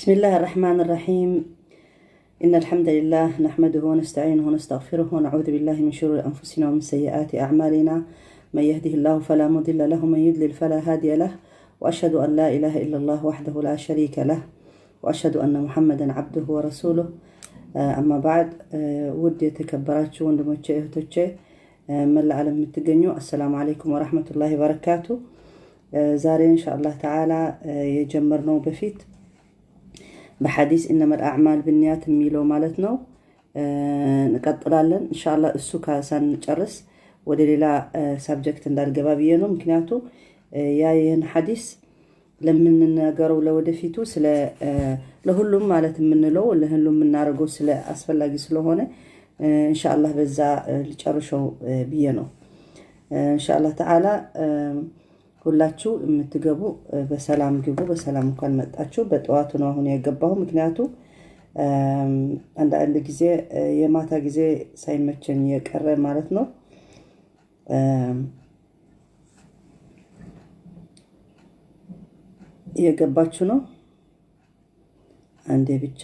بسم الله الرحمن الرحيم. إن الحمد لله نحمده ونستعينه ونستغفره ونعوذ بالله من شرور أنفسنا ومن سيئات أعمالنا. من يهده الله فلا مضل له ومن يضلل فلا هادي له، وأشهد أن لا إله إلا الله وحده لا شريك له، وأشهد أن محمدا عبده ورسوله. أما بعد፣ ውድ የተከበራችሁ ወንድሞቼ እህቶቼ፣ መላ ዓለም የምትገኙ፣ السلام عليكم ورحمة الله وبركاته። ዛሬ إن شاء الله تعالى የጀመርነው በፊት በሐዲስ إنما الأعمال بالنيات የሚለው ማለት ነው እንቀጥላለን። إن شاء الله እሱ ሳንጨርስ ወደ ሌላ subject እንዳልገባ ብዬ ነው። ምክንያቱ ያ ይህን ሐዲስ ለምንናገረው ለወደፊቱ ስለ ለሁሉም ማለት የምንለው ለሁሉም የምናደርገው ስለ አስፈላጊ ስለሆነ إن شاء الله በዛ ልጨርሸው ብዬ ነው። إن شاء الله تعالى ሁላችሁ የምትገቡ በሰላም ግቡ። በሰላም እንኳን መጣችሁ። በጠዋቱ ነው አሁን የገባሁ፣ ምክንያቱ አንዳንድ ጊዜ የማታ ጊዜ ሳይመቸኝ የቀረ ማለት ነው። እየገባችሁ ነው። አንዴ ብቻ።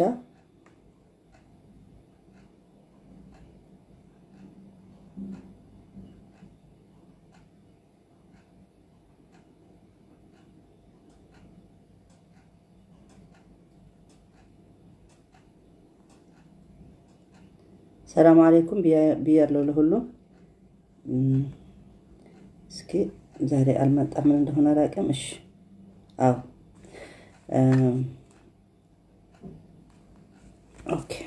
سلام عليكم ብያለሁ ለሁሉም። እስኪ ዛሬ አልመጣም፣ ምን እንደሆነ አላውቅም። እሺ፣ አዎ፣ okay፣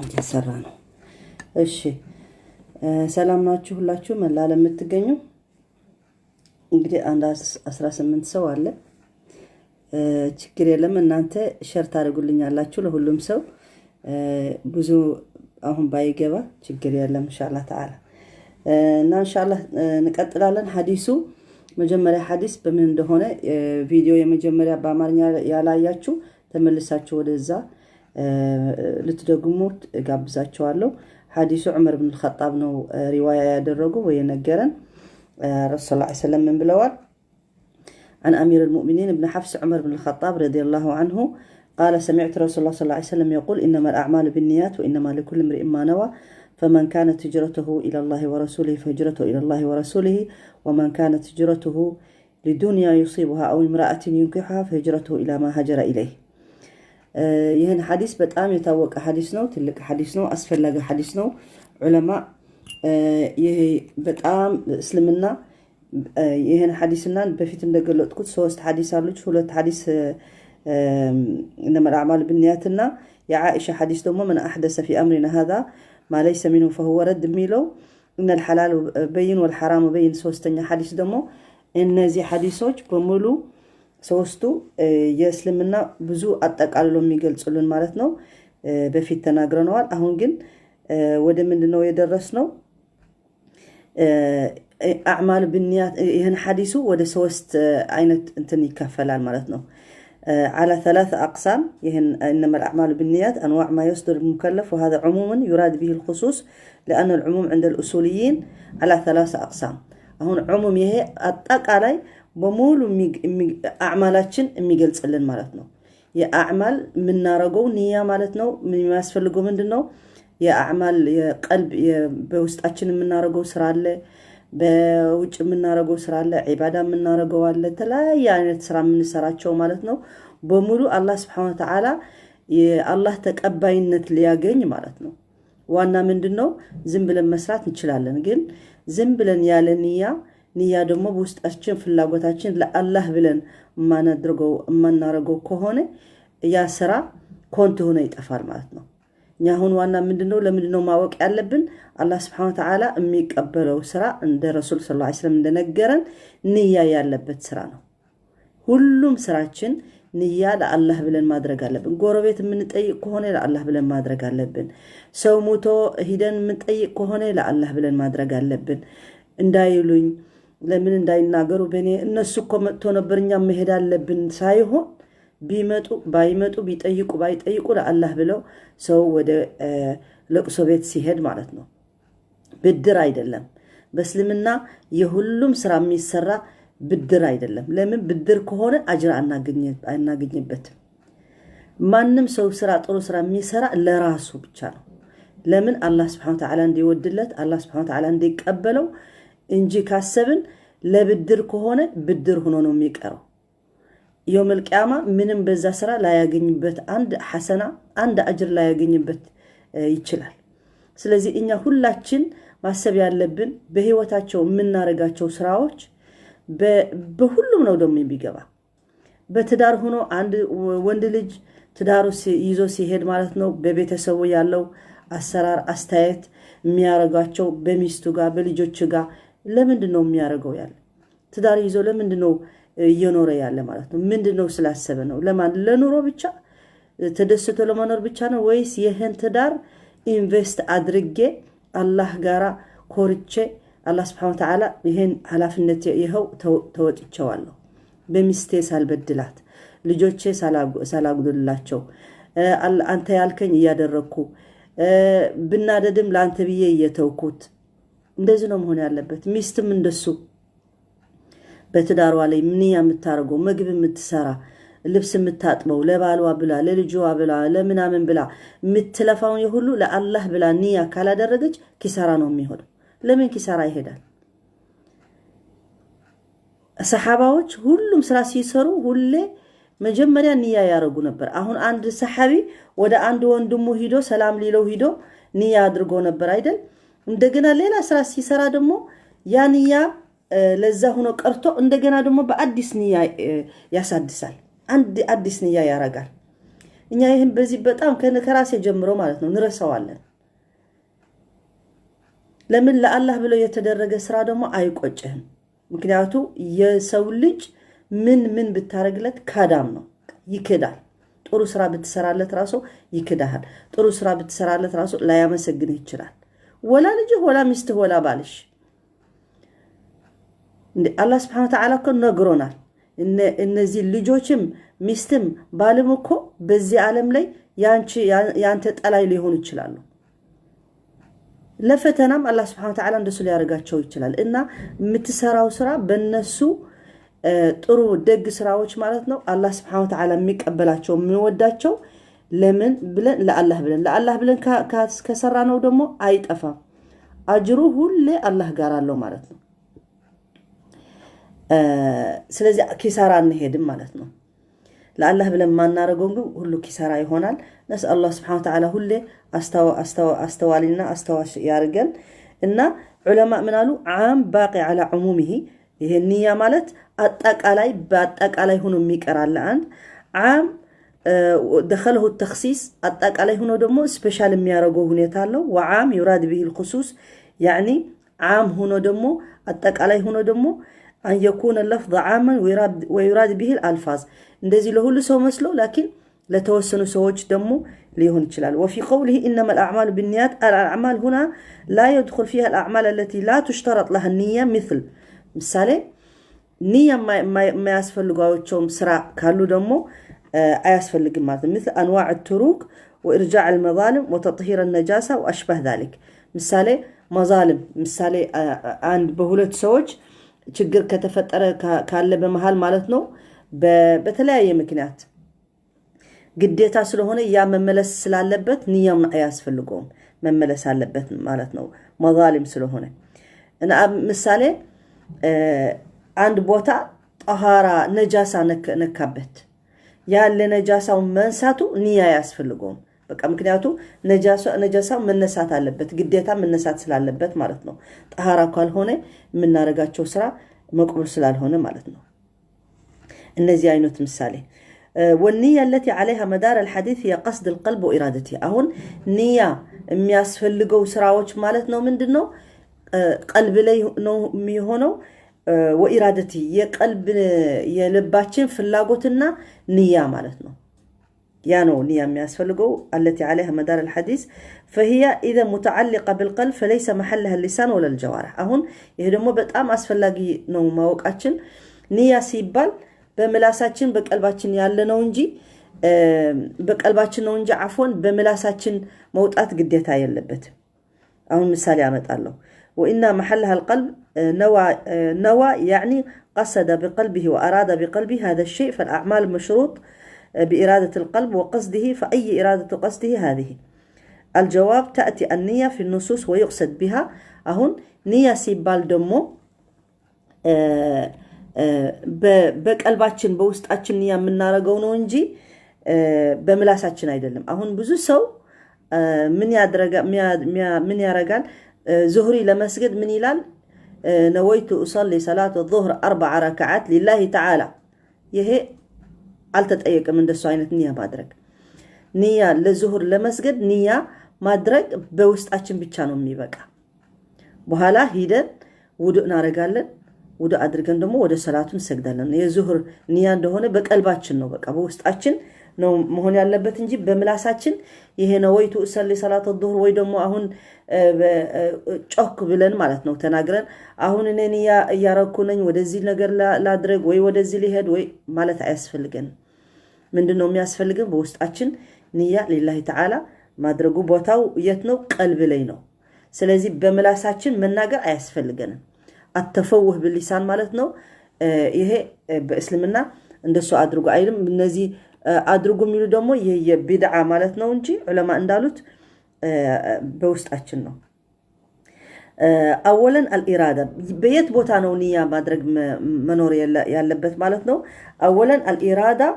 እየሰራ ነው። እሺ፣ ሰላም ናችሁ ሁላችሁ መላ ዓለም የምትገኙ። እንግዲህ አንድ 18 ሰው አለ። ችግር የለም፣ እናንተ share ታደርጉልኛላችሁ ለሁሉም ሰው። ብዙ አሁን ባይገባ ችግር የለም። إن شاء الله تعالى እና إن شاء الله እንቀጥላለን። ሀዲሱ መጀመሪያ ሀዲስ በምን እንደሆነ ቪዲዮ የመጀመሪያ በአማርኛ ያላያችሁ ተመልሳችሁ ወደዛ ልትደግሙት እጋብዛችኋለሁ። ሀዲሱ ዑመር ብን ልኸጣብ ነው رواية ያደረጉ ወይ የነገረን። ረሱል ስ ሰለም ምን ብለዋል? عن أمير المؤمنين ابن حفص عمر بن الخطاب رضي الله عنه قال: سمعت رسول الله صلى الله عليه وسلم يقول: إنما الأعمال بالنيات وإنما لكل امرئ ما نوى، فمن كانت هجرته إلى الله ورسوله فهجرته إلى الله ورسوله، ومن كانت هجرته لدنيا يصيبها أو امرأة ينكحها فهجرته إلى ما هاجر إليه። ይህን ሐዲስ በጣም የታወቀ ሐዲስ ነው። ትልቅ ሐዲስ ነው። አስፈላጊ ሐዲስ ነው። ዑለማ ይሄ በጣም እስልምና ይህን ሐዲስና በፊት እንደገለጥኩት ሶስት ሐዲስ አሉች። ሁለት ሐዲስ إنما الأعمال بالنيات ና የዓኢሻ ሐዲስ ደግሞ من أحدث في أمرنا هذا ما ليس منه فهو رد የሚለው إن الحلال بين والحرام بين ሶስተኛ ሐዲስ ደግሞ እነዚህ ሐዲሶች በሙሉ ሶስቱ የእስልምና ብዙ አጠቃልሎ የሚገልጹልን ማለት ነው። በፊት ተናግረነዋል። አሁን ግን ወደ ምንድን ነው የደረስነው? أعمال بالنيات ይህን ሐዲሱ ወደ ሶስት አይነት እንትን ይከፈላል ማለት ነው። على ثلاث أقسام ይህን إنما الأعمال بالنيات أنواع ما يصدر المكلف، وهذا عموما يراد به الخصوص لأن العموم عند الأصوليين على ثلاث أقسام። አሁን عموم ይሄ አጠቃላይ በሙሉ አዕማላችን የሚገልጽልን ማለት ነው። የ أعمال የምናረገው نية ማለት ነው። የሚያስፈልገው ምንድን ነው? የ أعمال የ قلب በውስጣችን የምናረገው ስራ አለ። በውጭ የምናረገው ስራ አለ። ዒባዳ የምናረገው አለ። የተለያየ አይነት ስራ የምንሰራቸው ማለት ነው። በሙሉ አላህ سبحانه وتعالى የአላህ ተቀባይነት ሊያገኝ ማለት ነው። ዋና ምንድን ነው? ዝም ብለን መስራት እንችላለን። ግን ዝም ብለን ያለ نية፣ نية ደግሞ በውስጣችን ፍላጎታችን ለአላህ ብለን የማናረገው ከሆነ ያ ስራ ከንቱ ሆኖ ይጠፋል ማለት ነው። እኛ አሁን ዋና ምንድነው ለምንድነው ማወቅ ያለብን? አላህ سبحانه وتعالى የሚቀበለው ስራ እንደ ረሱል صلى الله عليه وسلم እንደነገረን نية ያለበት ስራ ነው። ሁሉም ስራችን نية ለአላህ ብለን ማድረግ አለብን። ጎረቤት የምንጠይቅ ከሆነ ለአላህ ብለን ማድረግ አለብን። ሰው ሙቶ ሂደን የምንጠይቅ ከሆነ ለአላህ ብለን ማድረግ አለብን። እንዳይሉኝ፣ ለምን እንዳይናገሩ በእኔ፣ እነሱ እኮ መጥቶ ነበር እኛ መሄድ አለብን ሳይሆን ቢመጡ ባይመጡ፣ ቢጠይቁ ባይጠይቁ ለአላህ ብለው ሰው ወደ ለቅሶ ቤት ሲሄድ ማለት ነው። ብድር አይደለም። በእስልምና የሁሉም ስራ የሚሰራ ብድር አይደለም። ለምን? ብድር ከሆነ أجر አናገኝበትም። ማንም ሰው ስራ ጥሩ ስራ የሚሰራ ለራሱ ብቻ ነው። ለምን? አላህ ስብሐነ ወተዓላ እንዲወድለት፣ አላህ ስብሐነ ወተዓላ እንዲቀበለው እንጂ ካሰብን ለብድር ከሆነ ብድር ሆኖ ነው የሚቀረው። የውመል ቂያማ ምንም በዛ ስራ ላያገኝበት፣ አንድ ሐሰና አንድ አጅር ላያገኝበት ይችላል። ስለዚህ እኛ ሁላችን ማሰብ ያለብን በህይወታቸው የምናደርጋቸው ስራዎች በሁሉም ነው ደግሞ የሚገባ። በትዳር ሆኖ አንድ ወንድ ልጅ ትዳሩ ይዞ ሲሄድ ማለት ነው፣ በቤተሰቡ ያለው አሰራር፣ አስተያየት የሚያደርጋቸው በሚስቱ ጋር፣ በልጆች ጋር ለምንድን ነው የሚያደርገው ያለ? ትዳር ይዞ ለምንድን ነው እየኖረ ያለ ማለት ነው? ምንድን ነው ስላሰበ ነው? ለማን? ለኑሮ ብቻ፣ ተደስቶ ለመኖር ብቻ ነው ወይስ ይህን ትዳር invest አድርጌ አላህ ጋራ ኮርቼ አላህ ስብሐነ ወተዓላ ይህን ኃላፊነት ይኸው ተወጥቼዋለሁ፣ በሚስቴ ሳልበድላት፣ ልጆቼ ሳላጉድላቸው፣ አንተ ያልከኝ እያደረግኩ፣ ብናደድም ለአንተ ብዬ እየተውኩት፣ እንደዚህ ነው መሆን ያለበት። ሚስትም እንደሱ በትዳሯ ላይ ንያ የምታደርገው፣ ምግብ የምትሰራ፣ ልብስ የምታጥበው፣ ለባሏ ብላ፣ ለልጅዋ ብላ፣ ለምናምን ብላ የምትለፋውን የሁሉ ለአላህ ብላ ንያ ካላደረገች ኪሳራ ነው የሚሆነው። ለምን ኪሳራ ይሄዳል? ሰሓባዎች ሁሉም ስራ ሲሰሩ ሁሌ መጀመሪያ ንያ ያደረጉ ነበር። አሁን አንድ ሰሓቢ ወደ አንድ ወንድሙ ሂዶ ሰላም ሊለው ሂዶ ንያ አድርጎ ነበር አይደል? እንደገና ሌላ ስራ ሲሰራ ደግሞ ያ ንያ ለዛ ሆኖ ቀርቶ እንደገና ደግሞ በአዲስ ንያ ያሳድሳል። አንድ አዲስ ንያ ያረጋል። እኛ ይህን በዚህ በጣም ከራሴ ጀምሮ ማለት ነው እንረሳዋለን። ለምን? ለአላህ ብሎ የተደረገ ስራ ደግሞ አይቆጭህም። ምክንያቱ የሰው ልጅ ምን ምን ብታደርግለት ካዳም ነው፣ ይክዳል። ጥሩ ስራ ብትሰራለት ራሱ ይክዳሃል። ጥሩ ስራ ብትሰራለት ራሱ ላያመሰግንህ ይችላል። ወላ ልጅህ፣ ወላ ሚስትህ፣ ወላ ባልሽ። እንደ አላህ ስብሐነ ወተዓላ እኮ ነግሮናል። እነዚህ ልጆችም ሚስትም ባልም እኮ በዚህ ዓለም ላይ ያንተ ጠላይ ሊሆኑ ይችላሉ። ለፈተናም አላህ ስብሐነ ወተዓላ እንደሱ ሊያደርጋቸው ይችላል። እና የምትሰራው ስራ በነሱ ጥሩ ደግ ስራዎች ማለት ነው አላህ ስብሐነ ወተዓላ የሚቀበላቸው፣ የሚወዳቸው ለምን ብለን? ለአላህ ብለን ከሰራ ነው ደግሞ አይጠፋም። አጅሩ ሁሌ አላህ ጋር አለው ማለት ነው። ስለዚህ ኪሳራ አንሄድም ማለት ነው። ለአላህ ብለን የማናደርገውን ግን ሁሉ ኪሳራ ይሆናል። ነስአል አላህ ስብሐነ ወተዓላ ሁሌ አስተዋሊና አስተዋሽ ያርገን። እና ዑለማ ምን አሉ? عام باقي على عمومه፣ ይሄ ንያ ማለት አጠቃላይ በአጠቃላይ ሆኖ የሚቀር አለ። አንድ عام دخله التخصيص፣ አጠቃላይ ሆኖ ደግሞ special የሚያደርገው ሁኔታ አለው። وعام يراد به الخصوص፣ يعني عام ሆኖ ደግሞ አጠቃላይ ሆኖ ደግሞ أن يكون اللفظ عاما ويراد به الألفاظ፣ እንደዚህ ለሁሉ ሰው መስሎ لكن ለተወሰኑ ሰዎች ደግሞ ሊሆን ይችላል። وفي قوله إنما الأعمال بالنيات، الأعمال هنا لا يدخل فيها الأعمال التي لا تشترط لها النية، مثل ምሳሌ ንያ የማያስፈልጓቸውም ስራ ካሉ ደግሞ አያስፈልግም ማለት ነው። مثل أنواع التروك وإرجاع المظالم وتطهير النجاسة وأشباه ذلك። ምሳሌ መዛልም፣ ምሳሌ አንድ በሁለት ሰዎች ችግር ከተፈጠረ ካለ በመሃል ማለት ነው፣ በተለያየ ምክንያት ግዴታ ስለሆነ ያ መመለስ ስላለበት ንያም አያስፈልገውም፣ መመለስ አለበት ማለት ነው። መዛሊም ስለሆነ እና ምሳሌ አንድ ቦታ ጠሃራ ነጃሳ ነካበት፣ ያለ ነጃሳው መንሳቱ ንያ አያስፈልገውም። በቃ ምክንያቱ ነጃሳው መነሳት አለበት፣ ግዴታ መነሳት ስላለበት ማለት ነው። ጠሃራ ካልሆነ የምናደርጋቸው ስራ መቅቡል ስላልሆነ ማለት ነው። እነዚህ አይነት ምሳሌ። والنية التي عليها مدار الحديث هي قصد القلب وإرادته። አሁን ንያ የሚያስፈልገው ስራዎች ማለት ነው ምንድን ነው? ቀልብ ላይ ነው የሚሆነው። وإرادته የቀልብ የልባችን ፍላጎትና ንያ ማለት ነው። ያ ነው ንያ የሚያስፈልገው። التي عليها مدار الحديث فهي إذا متعلقة بالقلب فليس محلها اللسان ولا الجوارح። አሁን ይሄ ደግሞ በጣም አስፈላጊ ነው ማወቃችን። ንያ ሲባል በምላሳችን በቀልባችን ያለ ነው እንጂ፣ በቀልባችን ነው እንጂ عفوا በምላሳችን መውጣት ግዴታ የለበትም። አሁን ምሳሌ አመጣለሁ። وإن محلها القلب، نوى يعني قصد بقلبه وأراد بقلبه هذا الشيء، فالأعمال مشروط بإرادة القلب وقصده، فأي إرادة قصده هذه؟ الجواب تأتي النية في النصوص ويقصد بها። አሁን ንያ ሲባል ደግሞ በቀልባችን በውስጣችን ንያ የምናደርገው ነው እንጂ በምላሳችን አይደለም። አሁን ብዙ ሰው ምን ያረጋል? ዙህሪ ለመስገድ ምን ይላል? نويت أصلي صلاة الظهر 4 ركعات لله تعالى። ይሄ አልተጠየቅም እንደሱ አይነት ንያ ማድረግ። ንያ ለዙሁር ለመስገድ ንያ ማድረግ በውስጣችን ብቻ ነው የሚበቃ። በኋላ ሂደን ውዱእ እናደርጋለን። ውዱእ አድርገን ደግሞ ወደ ሰላቱ እንሰግዳለን። የዙሁር ንያ እንደሆነ በቀልባችን ነው፣ በቃ በውስጣችን ነው መሆን ያለበት እንጂ በምላሳችን ይሄ نويت أصلي صلاة الظهر ወይ ደግሞ አሁን ጮክ ብለን ማለት ነው ተናግረን አሁን እኔ ንያ እያረኩ ነኝ ወደዚህ ነገር ላድረግ ወይ ወደዚህ ሊሄድ ወይ ማለት አያስፈልገንም። ምንድን ነው የሚያስፈልገን? በውስጣችን ንያ لله تعالى ማድረጉ። ቦታው የት ነው? ቀልብ ላይ ነው። ስለዚህ በምላሳችን መናገር አያስፈልገንም። التفوه باللسان ማለት ነው። ይሄ በእስልምና እንደሱ አድርጉ አይልም። እነዚህ አድርጉ የሚሉ ደግሞ ይህ የቢድዓ ማለት ነው እንጂ ዑለማ እንዳሉት በውስጣችን ነው። أولا الإرادة በየት ቦታ ነው ንያ ማድረግ መኖር ያለበት ማለት ነው። أولا الإرادة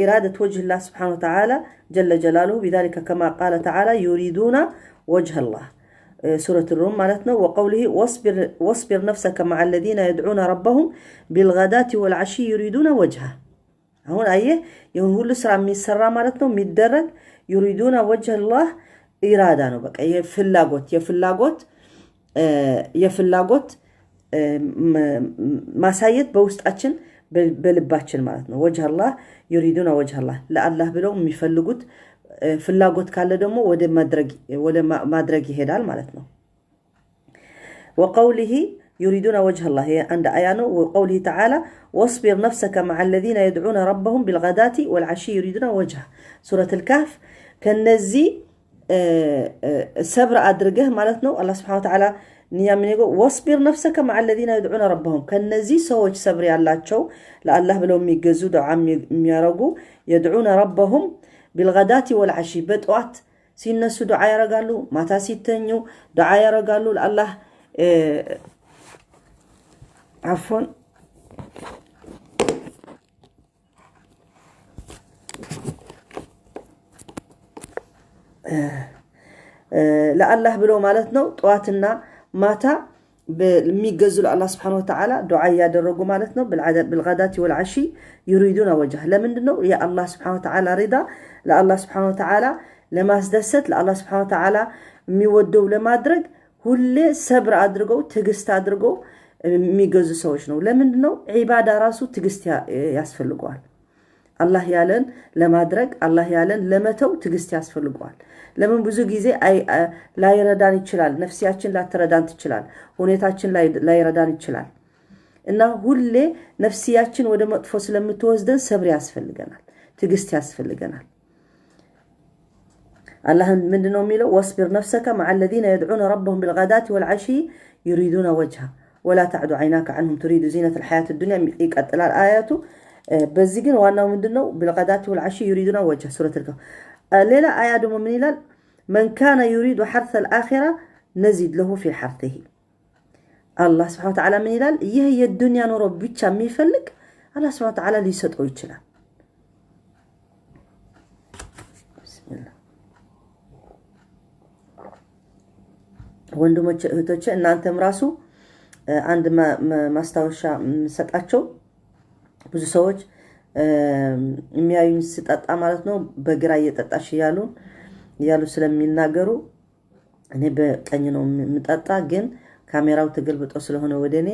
إرادة وجه الله سبحانه وتعالى جل جلاله بذلك كما قال تعالى يريدون وجه الله سورة الروم ማለት ነው። وقوله واصبر نفسك مع الذين يدعون ربهم بالغداة والعشي يريدون وجهه። አሁን አየህ ይሁን ሁሉ ስራ የሚሰራ ማለት ነው የሚደረግ يريدون وجه الله ኢራዳ ነው። በቃ የፍላጎት የፍላጎት የፍላጎት ማሳየት በውስጣችን በልባችን ማለት ነው። وجه الله يريدون وجه الله ለአላህ ብለው የሚፈልጉት ፍላጎት ካለ ደግሞ ወደ ማድረግ ይሄዳል ማለት ነው። وقوله يريدون وجه الله ይሄ አንድ አያ ነው። وقوله تعالى واصبر نفسك مع الذين يدعون ربهم بالغداة والعشي يريدون وجهه سورة الكهف። ከነዚህ ሰብር አድርገህ ማለት ነው። አላህ سبحانه وتعالى ንያ ምን ይጎ واصبر نفسك مع الذين يدعون ربهم ከነዚህ ሰዎች ሰብር ያላቸው ለአላህ ብለው የሚገዙ ዱዓ የሚያረጉ يدعون ربهم بالغداة والعشي በጠዋት ሲነሱ ዱዓ ያረጋሉ፣ ማታ ሲተኙ ዱዓ ያረጋሉ። ለአላህ عفوا ለአላህ ብለው ማለት ነው። ጠዋትና ማታ የሚገዙ ለአላህ سبحانه وتعالى ዱዓ እያደረጉ ማለት ነው። بالغداة والعشي يريدون وجهه ለምንድን ነው? የአላህ سبحانه وتعالى ሪዳ ለአላህ سبحانه وتعالى ለማስደሰት ለአላህ سبحانه وتعالى የሚወደው ለማድረግ ሁሌ ሰብር አድርገው ትዕግስት አድርገው የሚገዙ ሰዎች ነው። ለምንድን ነው? ዒባዳ ራሱ ትዕግስት ያስፈልገዋል። አላህ ያለን ለማድረግ አላህ ያለን ለመተው ትዕግስት ያስፈልገዋል። ለምን ብዙ ጊዜ ላይረዳን ይችላል። ነፍሲያችን ላትረዳን ትችላል። ሁኔታችን ላይረዳን ይችላል። እና ሁሌ ነፍሲያችን ወደ መጥፎ ስለምትወስደን ሰብር ያስፈልገናል፣ ትዕግስት ያስፈልገናል። አላህ ምንድን ነው የሚለው? واصبر نفسك مع الذين يدعون ربهم بالغداة والعشي يريدون وجهه ولا تعد عيناك عنهم تريد زينة الحياة الدنيا ይቀጥላል አያቱ። በዚህ ግን ዋናው ምንድን ነው? بالغداة والعشي يريدون وجهه سورة الكهف። ሌላ አያ ደግሞ ምን ይላል? من كان يريد حرث الآخرة نزد له في حرثه። አላህ سبحانه وتعالى ምን ይላል? ይህ የዱንያ ኑሮ ብቻ የሚፈልግ አላህ سبحانه وتعالى ሊሰጠው ይችላል። ወንድሞቼ እህቶቼ፣ እናንተም ራሱ አንድ ማስታወሻ የምሰጣቸው ብዙ ሰዎች የሚያዩኝ ስጠጣ ማለት ነው በግራ እየጠጣሽ እያሉ እያሉ ስለሚናገሩ እኔ በቀኝ ነው የምጠጣ፣ ግን ካሜራው ተገልብጦ ስለሆነ ወደ እኔ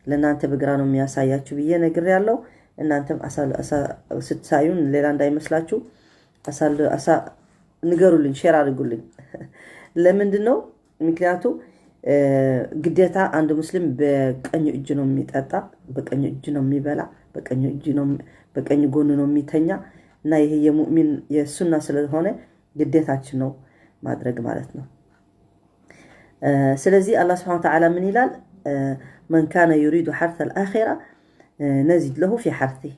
ለእናንተ በግራ ነው የሚያሳያችሁ ብዬ ነግሬያለሁ። እናንተም ስታዩን ሌላ እንዳይመስላችሁ ንገሩልኝ፣ share አድርጉልኝ። ለምንድን ነው? ምክንያቱ ግዴታ አንድ ሙስሊም በቀኝ እጅ ነው የሚጠጣ፣ በቀኝ እጅ ነው የሚበላ፣ በቀኝ እጅ ነው በቀኝ ጎኑ ነው የሚተኛ እና ይሄ የሙእሚን የሱና ስለሆነ ግዴታችን ነው ማድረግ ማለት ነው። ስለዚህ አላህ سبحانه وتعالى ምን ይላል? من كان يريد حرث الآخرة نزد له في حرثه።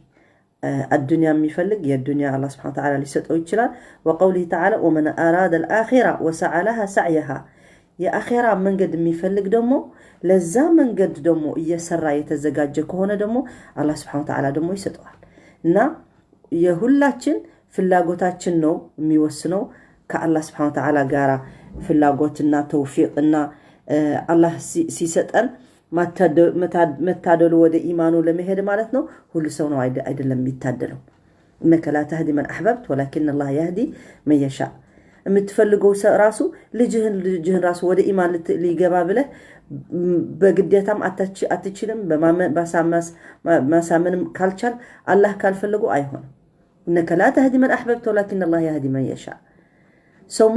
አዱንያ የሚፈልግ የዱንያ አላህ سبحانه وتعالى ሊሰጠው ይችላል። وقوله تعالى ومن أراد الآخرة وسعى لها سعيها። የአኼራ መንገድ የሚፈልግ ደግሞ ለዛ መንገድ ደግሞ እየሰራ የተዘጋጀ ከሆነ ደግሞ አላህ سبحانه وتعالى ደግሞ ይሰጠዋል። እና የሁላችን ፍላጎታችን ነው የሚወስነው። ከአላህ سبحانه وتعالى ጋራ ፍላጎትና ተውፊቅና አላህ ሲሰጠን መታደሉ ወደ ኢማኑ ለመሄድ ማለት ነው። ሁሉ ሰው ነው አይደለም የሚታደለው። إنك لا تهدي من أحببت ولكن الله يهدي من يشاء። የምትፈልገው ራሱ ልጅህን ራሱ ወደ ኢማን ሊገባ ብለህ በግዴታም አትችልም። ማሳመንም ካልቻል አላህ ካልፈለገው አይሆንም። إنك لا تهدي من أحببت ولكن الله يهدي من يشاء። ሰው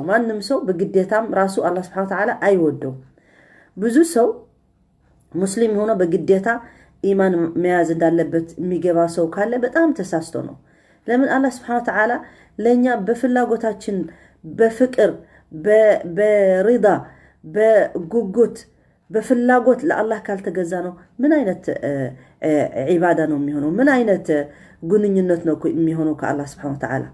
ማንም ሰው በግዴታም ራሱ አላህ سبحانه وتعالى አይወደውም። ብዙ ሰው ሙስሊም ሆኖ በግዴታ ኢማን መያዝ እንዳለበት የሚገባ ሰው ካለ በጣም ተሳስቶ ነው። ለምን? አላህ سبحانه وتعالى ለእኛ በፍላጎታችን፣ በፍቅር፣ በሪዳ፣ በጉጉት፣ በፍላጎት ለአላህ ካልተገዛ ነው ምን አይነት ዒባዳ ነው የሚሆነው? ምን አይነት ግንኙነት ነው የሚሆነው ከአላህ سبحانه وتعالى?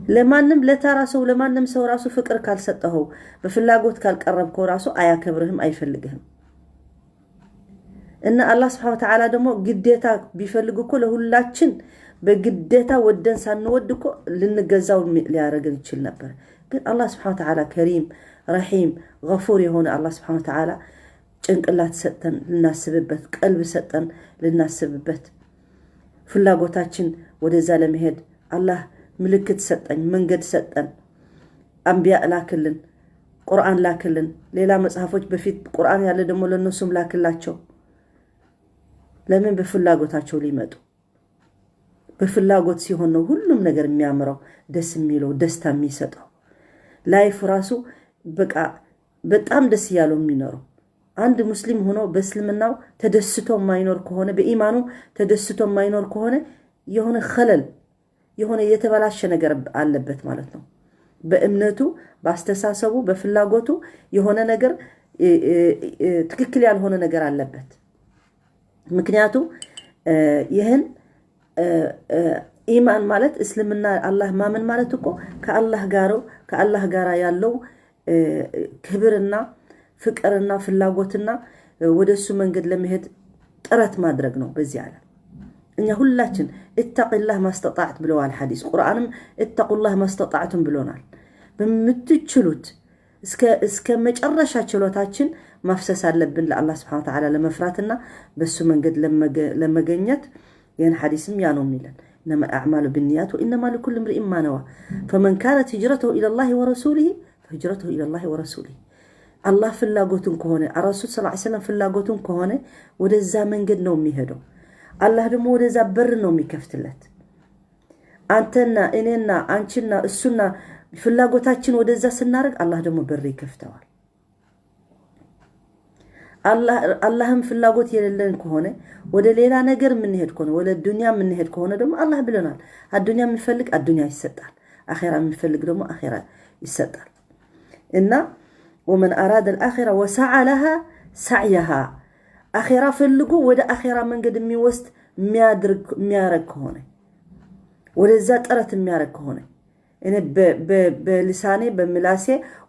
ለማንም ለተራ ሰው፣ ለማንም ሰው ራሱ ፍቅር ካልሰጠኸው፣ በፍላጎት ካልቀረብከው ራሱ አያከብርህም፣ አይፈልግህም። እና አላህ سبحانه وتعالى ደግሞ ግዴታ ቢፈልግ እኮ ለሁላችን በግዴታ ወደን ሳንወድ እኮ ልንገዛው ሊያደርገን ይችል ነበር። ግን አላህ سبحانه وتعالى كريم، رحيم، غفور የሆነ አላህ سبحانه وتعالى ጭንቅላት ሰጠን ልናስብበት፣ ቀልብ ሰጠን ልናስብበት፣ ፍላጎታችን ወደዛ ለመሄድ አላህ ምልክት ሰጠኝ፣ መንገድ ሰጠን፣ አንቢያ ላክልን፣ ቁርአን ላክልን፣ ሌላ መጽሐፎች በፊት ቁርአን ያለ ደግሞ ለእነሱም ላክላቸው። ለምን? በፍላጎታቸው ሊመጡ። በፍላጎት ሲሆን ነው ሁሉም ነገር የሚያምረው፣ ደስ የሚለው፣ ደስታ የሚሰጠው። Life ራሱ በቃ በጣም ደስ እያለው የሚኖረው። አንድ ሙስሊም ሆኖ በእስልምናው ተደስቶ የማይኖር ከሆነ፣ በኢማኑ ተደስቶ የማይኖር ከሆነ የሆነ خلل፣ የሆነ የተበላሸ ነገር አለበት ማለት ነው። በእምነቱ፣ በአስተሳሰቡ፣ በፍላጎቱ የሆነ ነገር ትክክል ያልሆነ ነገር አለበት። ምክንያቱ ይህን ኢማን ማለት፣ እስልምና አላህ ማመን ማለት እኮ ከአላህ ጋር ያለው ክብርና ፍቅርና ፍላጎትና ወደ እሱ መንገድ ለመሄድ ጥረት ማድረግ ነው። በዚህ ዓለም እኛ ሁላችን اتق الله ما استطعت ብለዋል ሐዲስ፣ ቁርአንም اتقوا الله ما استطعتم ብሎናል። በምትችሉት እስከ መጨረሻ ችሎታችን ማፍሰስ አለብን ለአላህ سبحانه وتعالى ለመፍራትና በሱ መንገድ ለመገኘት። ይህን ሐዲስም ያ ነው የሚለን፣ إنما الأعمال بالنيات وإنما لكل امرئ ما نوى، فمن كانت هجرته إلى الله ورسوله فهجرته إلى الله ورسوله። አላህ ፍላጎቱን ከሆነ፣ ረሱል ስ ሰለም ፍላጎቱን ከሆነ ወደዛ መንገድ ነው የሚሄደው። አላህ ደግሞ ወደዛ በር ነው የሚከፍትለት። አንተና እኔና አንቺና እሱና ፍላጎታችን ወደዛ ስናደርግ አላህ ደግሞ በር ይከፍተዋል። አላህም ፍላጎት የሌለን ከሆነ፣ ወደ ሌላ ነገር የምንሄድ ከሆነ፣ ወደ ዱንያ የምንሄድ ከሆነ ደግሞ አላህ ብለናል፣ አዱንያ የሚፈልግ አዱንያ ይሰጣል፣ አኼራ የሚፈልግ ደግሞ አኼራ ይሰጣል። እና ومن أراد الآخرة وسعى لها سعيها፣ አኼራ ፈልጎ ወደ አኼራ መንገድ የሚወስድ የሚያረግ ከሆነ፣ ወደዛ ጥረት የሚያረግ ከሆነ፣ እኔ በልሳኔ በምላሴ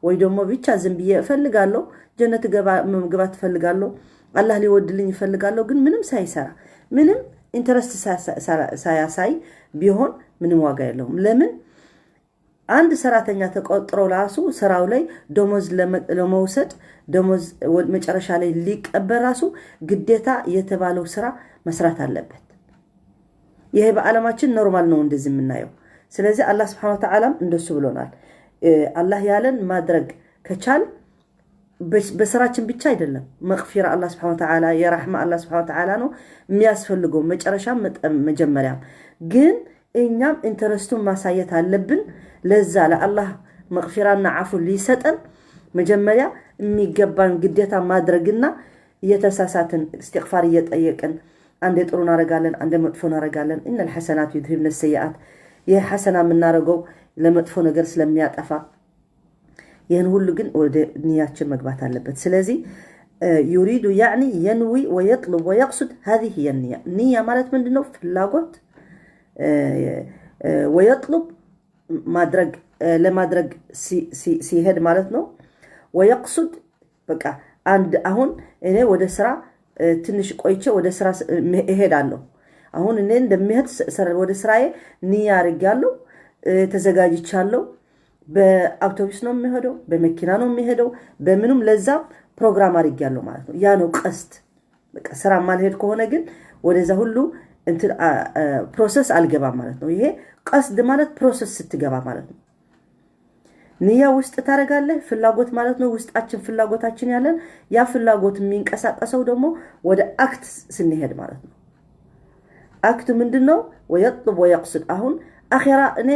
ወይ ደግሞ ብቻ ዝም ብዬ እፈልጋለሁ፣ ጀነት መግባት እፈልጋለሁ፣ አላህ ሊወድልኝ እፈልጋለሁ፣ ግን ምንም ሳይሰራ፣ ምንም interest ሳያሳይ ቢሆን ምንም ዋጋ የለውም። ለምን? አንድ ሰራተኛ ተቆጥሮ ራሱ ስራው ላይ ደሞዝ ለመውሰድ፣ ደሞዝ መጨረሻ ላይ ሊቀበል ራሱ ግዴታ የተባለው ስራ መስራት አለበት። ይሄ በዓለማችን normal ነው እንደዚህ የምናየው። ስለዚህ አላህ سبحانه وتعالى ም እንደሱ ብሎናል። አላህ ያለን ማድረግ ከቻል በስራችን ብቻ አይደለም። መግፊራ አላህ سبحانه وتعالى የራሕማ አላህ سبحانه وتعالى ነው የሚያስፈልገው መጨረሻም መጀመሪያም። ግን እኛም interest ኡን ማሳየት አለብን። ለዛ ለአላህ መግፊራና ዓፉ ሊሰጠን መጀመሪያ የሚገባን ግዴታ ማድረግና እየተሳሳትን እስትግፋር እየጠየቅን፣ አንዴ ጥሩ እናደርጋለን፣ አንዴ መጥፎ እናደርጋለን። إن الحسنات يذهبن السيئات። ይህ ሐሰና የምናደርገው ለመጥፎ ነገር ስለሚያጠፋ ይህን ሁሉ ግን ወደ ንያችን መግባት አለበት። ስለዚህ يريد يعني ينوي ويطلب ويقصد هذه هي النية። ንያ ማለት ምንድን ነው? ፍላጎት ويطلب ማድረግ፣ ለማድረግ ሲሄድ ማለት ነው። ويقصد በቃ አንድ አሁን እኔ ወደ ስራ ትንሽ ቆይቼ ወደ ስራ እሄዳለሁ። አሁን እኔ እንደሚሄድ ወደ ስራዬ ንያ አድርጌያለሁ፣ ተዘጋጅቻለሁ። በአውቶቡስ ነው የሚሄደው፣ በመኪና ነው የሚሄደው፣ በምኑም ለዛ ፕሮግራም አድርጌያለሁ ማለት ነው። ያ ነው قصد። በቃ ስራ ማልሄድ ከሆነ ግን ወደዛ ሁሉ እንትን process አልገባም ማለት ነው። ይሄ قصد ማለት process ስትገባ ማለት ነው። ንያ ውስጥ ታደርጋለህ፣ ፍላጎት ማለት ነው። ውስጣችን ፍላጎታችን ያለን ያ ፍላጎት የሚንቀሳቀሰው ደግሞ ወደ act ስንሄድ ማለት ነው። Act ኡ ምንድን ነው? ويطلب ويقصد። አሁን አኼራ እኔ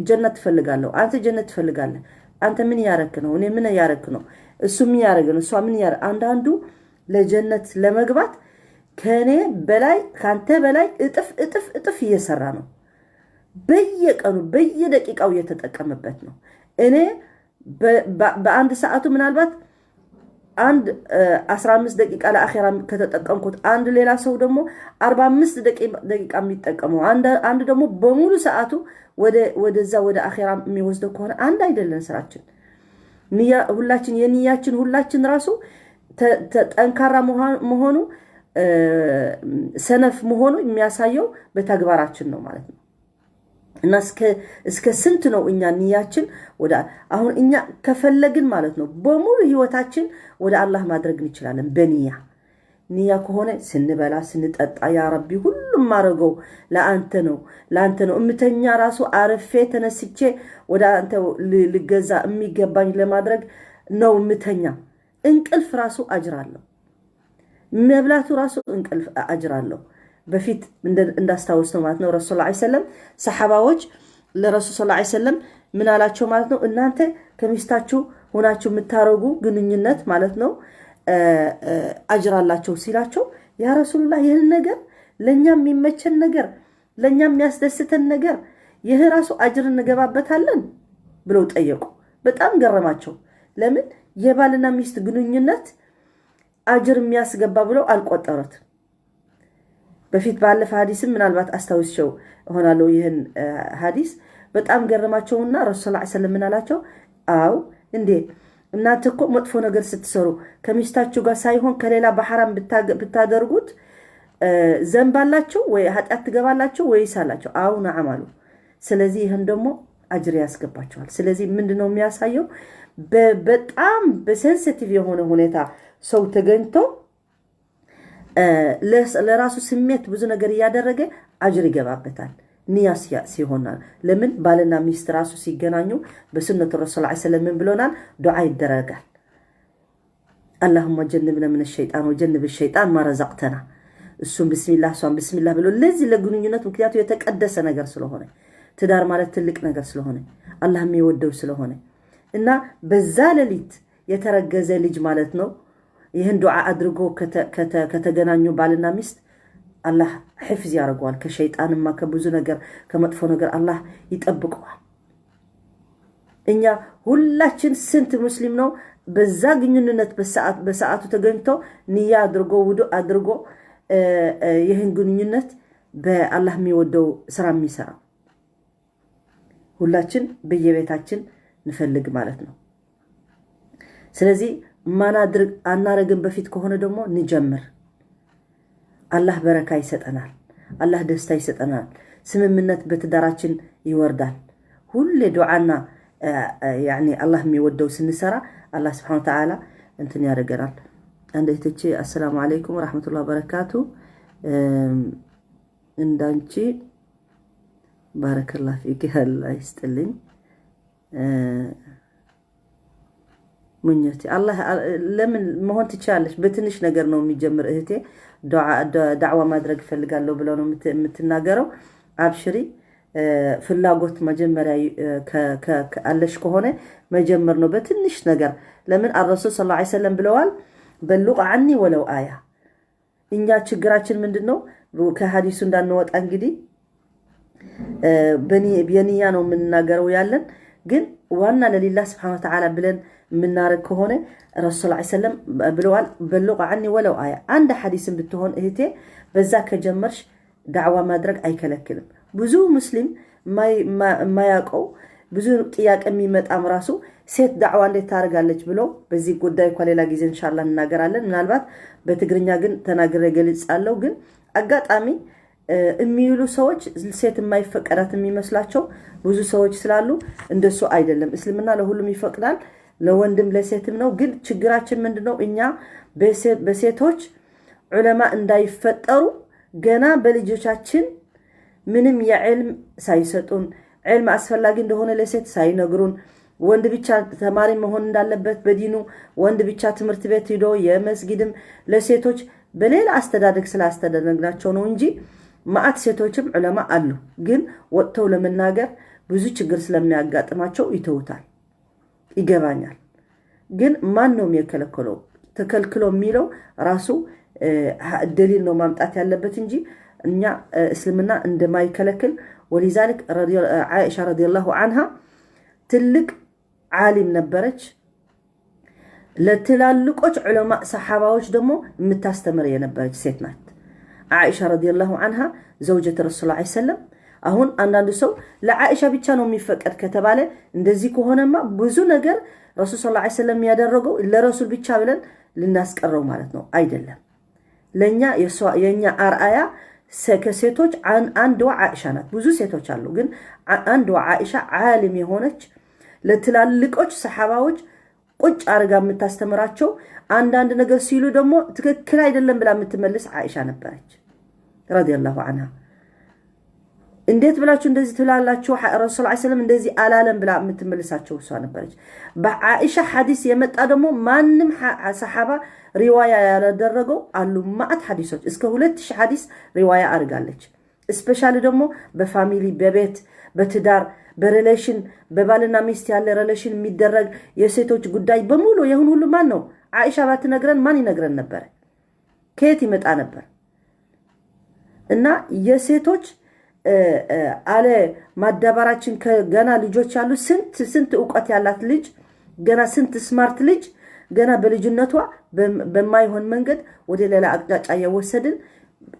ጀነት ትፈልጋለሁ፣ አንተ ጀነት ትፈልጋለህ። አንተ ምን እያረክ ነው? እኔ ምን እያረክ ነው? እሱ ምን እያረገ ነው? እሷ ምን እያረ አንዳንዱ ለጀነት ለመግባት ከእኔ በላይ ከአንተ በላይ እጥፍ እጥፍ እጥፍ እየሰራ ነው። በየቀኑ በየደቂቃው እየተጠቀመበት ነው። እኔ በአንድ ሰዓቱ ምናልባት አንድ 15 ደቂቃ ለአኼራ ከተጠቀምኩት፣ አንድ ሌላ ሰው ደግሞ 45 ደቂቃ የሚጠቀመው፣ አንድ ደግሞ በሙሉ ሰዓቱ ወደዛ ወደ አኼራ የሚወስደው ከሆነ አንድ አይደለን ስራችን። ሁላችን የንያችን ሁላችን ራሱ ጠንካራ መሆኑ ሰነፍ መሆኑ የሚያሳየው በተግባራችን ነው ማለት ነው። እና እስከ ስንት ነው እኛ ንያችን ወደ አሁን እኛ ከፈለግን ማለት ነው በሙሉ ህይወታችን ወደ አላህ ማድረግ እንችላለን በንያ። ንያ ከሆነ ስንበላ ስንጠጣ፣ ያ ረቢ ሁሉም ማድረገው ለአንተ ነው፣ ለአንተ ነው። እምተኛ ራሱ አርፌ ተነስቼ ወደ አንተ ልገዛ የሚገባኝ ለማድረግ ነው እምተኛ። እንቅልፍ ራሱ አጅር አለው። መብላቱ ራሱ እንቅልፍ አጅር አለው። በፊት እንዳስታውስ ነው ማለት ነው። ረሱል ላ ሰለም ሰሓባዎች ለረሱል ስ ሰለም ምን አላቸው ማለት ነው? እናንተ ከሚስታችሁ ሆናችሁ የምታረጉ ግንኙነት ማለት ነው አጅር አላቸው ሲላቸው፣ ያ ረሱሉላህ፣ ይህን ነገር ለእኛ የሚመቸን ነገር፣ ለእኛ የሚያስደስተን ነገር ይህ ራሱ አጅር እንገባበታለን ብለው ጠየቁ። በጣም ገረማቸው። ለምን የባልና ሚስት ግንኙነት አጅር የሚያስገባ ብለው አልቆጠሩትም። በፊት ባለፈ ሀዲስም ምናልባት አስታውስቸው እሆናለሁ። ይህን ሀዲስ በጣም ገረማቸውና ረሱል ስ ሰለም ምን አላቸው? አው እንዴ፣ እናንተ እኮ መጥፎ ነገር ስትሰሩ ከሚስታችሁ ጋር ሳይሆን ከሌላ በሐራም ብታደርጉት ዘንብ አላቸው ወይ ኃጢአት ትገባላቸው ወይስ አላቸው። አው نعم አሉ። ስለዚህ ይህን ደግሞ አጅር ያስገባቸዋል። ስለዚህ ምንድን ነው የሚያሳየው? በጣም በ sensitive የሆነ ሁኔታ ሰው ተገኝቶ ለራሱ ስሜት ብዙ ነገር እያደረገ አጅር ይገባበታል። ንያ ሲሆናል። ለምን ባልና ሚስት ራሱ ሲገናኙ በሱነት ረሱል ላ ሰለም ምን ብሎናል? ዱዓ ይደረጋል። اللهم جنبنا من الشيطان وجنب الشيطان ما رزقتنا። እሱም ብስሚላህ እሷም ብስሚላህ ብሎ ለዚህ ለግንኙነት፣ ምክንያቱ የተቀደሰ ነገር ስለሆነ፣ ትዳር ማለት ትልቅ ነገር ስለሆነ፣ አላህ የሚወደው ስለሆነ እና በዛ ሌሊት የተረገዘ ልጅ ማለት ነው ይህን ዱዓ አድርጎ ከተገናኙ ባልና ሚስት አላህ ሕፍዝ ያደርገዋል። ከሸይጣንማ ከብዙ ነገር ከመጥፎ ነገር አላህ ይጠብቀዋል። እኛ ሁላችን ስንት ሙስሊም ነው በዛ ግንኙነት በሰዓቱ ተገኝቶ ንያ አድርጎ ውዱእ አድርጎ ይህን ግንኙነት በአላህ የሚወደው ስራ የሚሰራ? ሁላችን በየቤታችን ንፈልግ ማለት ነው። ስለዚህ ማናድርግ አናረግን በፊት ከሆነ ደግሞ ንጀምር። አላህ በረካ ይሰጠናል። አላህ ደስታ ይሰጠናል። ስምምነት በትዳራችን ይወርዳል። ሁሌ ዱዓና ያኒ አላህ የሚወደው ስንሰራ አላህ ስብሐነ ወተዓላ እንትን ያደርገናል። አንድ እህቶቼ አሰላሙ አለይኩም ወራህመቱላሂ ወበረካቱ። እንዳንቺ ባረከላህ ፊክ፣ አላህ ይስጥልኝ። ምኞቴ አላህ ለምን መሆን ትችላለች። በትንሽ ነገር ነው የሚጀምር። እህቴ ዳዕዋ ማድረግ እፈልጋለሁ ብለው ነው የምትናገረው። አብሽሪ፣ ፍላጎት መጀመሪያ አለሽ ከሆነ መጀመር ነው በትንሽ ነገር። ለምን አረሱል ሰለላሁ ዐለይሂ ወሰለም ብለዋል፣ بلغوا عني ولو آية። እኛ ችግራችን ምንድን ነው? ከሀዲሱ እንዳንወጣ እንግዲህ የንያ ነው የምንናገረው ያለን፣ ግን ዋና ለሊላህ ስብሐነ ወተዓላ ብለን የምናደርግ ከሆነ ረሱል ስ ሰለም ብለዋል፣ بلغوا عني ولو آية። አንድ ሐዲስን ብትሆን እህቴ በዛ ከጀመርሽ ዳዕዋ ማድረግ አይከለክልም። ብዙ ሙስሊም የማያውቀው፣ ብዙ ጥያቄ የሚመጣም ራሱ ሴት ዳዕዋ እንዴት ታደርጋለች ብሎ፣ በዚህ ጉዳይ እኳ ሌላ ጊዜ እንሻላ እንናገራለን። ምናልባት በትግርኛ ግን ተናግሬ ገልጻለሁ። ግን አጋጣሚ የሚውሉ ሰዎች ሴት የማይፈቀዳት የሚመስላቸው ብዙ ሰዎች ስላሉ እንደሱ አይደለም። እስልምና ለሁሉም ይፈቅዳል፣ ለወንድም ለሴትም ነው። ግን ችግራችን ምንድነው? እኛ በሴቶች ዑለማ እንዳይፈጠሩ ገና በልጆቻችን ምንም የዕልም ሳይሰጡን፣ ዕልም አስፈላጊ እንደሆነ ለሴት ሳይነግሩን፣ ወንድ ብቻ ተማሪ መሆን እንዳለበት በዲኑ፣ ወንድ ብቻ ትምህርት ቤት ሂዶ የመስጊድም፣ ለሴቶች በሌላ አስተዳደግ ስላስተዳደግናቸው ነው እንጂ ማአት ሴቶችም ዑለማ አሉ። ግን ወጥተው ለመናገር ብዙ ችግር ስለሚያጋጥማቸው ይተውታል። ይገባኛል። ግን ማን ነው የከለከለው? ተከልክሎ የሚለው ራሱ ደሊል ነው ማምጣት ያለበት እንጂ እኛ እስልምና እንደማይከለክል። ولذلك ዓኢሻ رضي الله عنها ትልቅ ዓሊም ነበረች። ለትላልቆች ዑለማ ሰሓባዎች ደግሞ የምታስተምር የነበረች ሴት ናት። ዓኢሻ رضي الله عنها زوجة رسول ላ ሰለም። አሁን አንዳንዱ ሰው ለዓኢሻ ብቻ ነው የሚፈቀድ ከተባለ፣ እንደዚህ ከሆነማ ብዙ ነገር ረሱል ስ ሰለም ያደረገው ለረሱል ብቻ ብለን ልናስቀረው ማለት ነው። አይደለም። ለእኛ የእኛ አርአያ ከሴቶች አንድዋ ዓኢሻ ናት። ብዙ ሴቶች አሉ፣ ግን አንድዋ ዓኢሻ ዓሊም የሆነች፣ ለትላልቆች ሰሓባዎች ቁጭ አድርጋ የምታስተምራቸው፣ አንዳንድ ነገር ሲሉ ደግሞ ትክክል አይደለም ብላ የምትመልስ ዓኢሻ ነበረች رضي الله عنها። እንዴት ብላችሁ እንደዚህ ትላላችሁ? ረሱል ሰለም እንደዚህ አላለም ብላ የምትመልሳቸው እሷ ነበረች። በዓኢሻ ሐዲስ የመጣ ደግሞ ማንም ሰሓባ ሪዋያ ያላደረገው አሉ። ማአት ሐዲሶች፣ እስከ 2000 ሐዲስ ሪዋያ አድርጋለች። Specially ደግሞ በ family፣ በቤት፣ በትዳር፣ በ relation፣ በባልና ሚስት ያለ relation የሚደረግ የሴቶች ጉዳይ በሙሉ ይሁን ሁሉ ማን ነው? ዓኢሻ ባትነግረን ማን ይነግረን ነበረ? ከየት ይመጣ ነበር? እና የሴቶች አለ ማዳበራችን ገና ልጆች ያሉ፣ ስንት ስንት እውቀት ያላት ልጅ፣ ገና ስንት smart ልጅ ገና በልጅነቷ በማይሆን መንገድ ወደ ሌላ አቅጣጫ እየወሰድን፣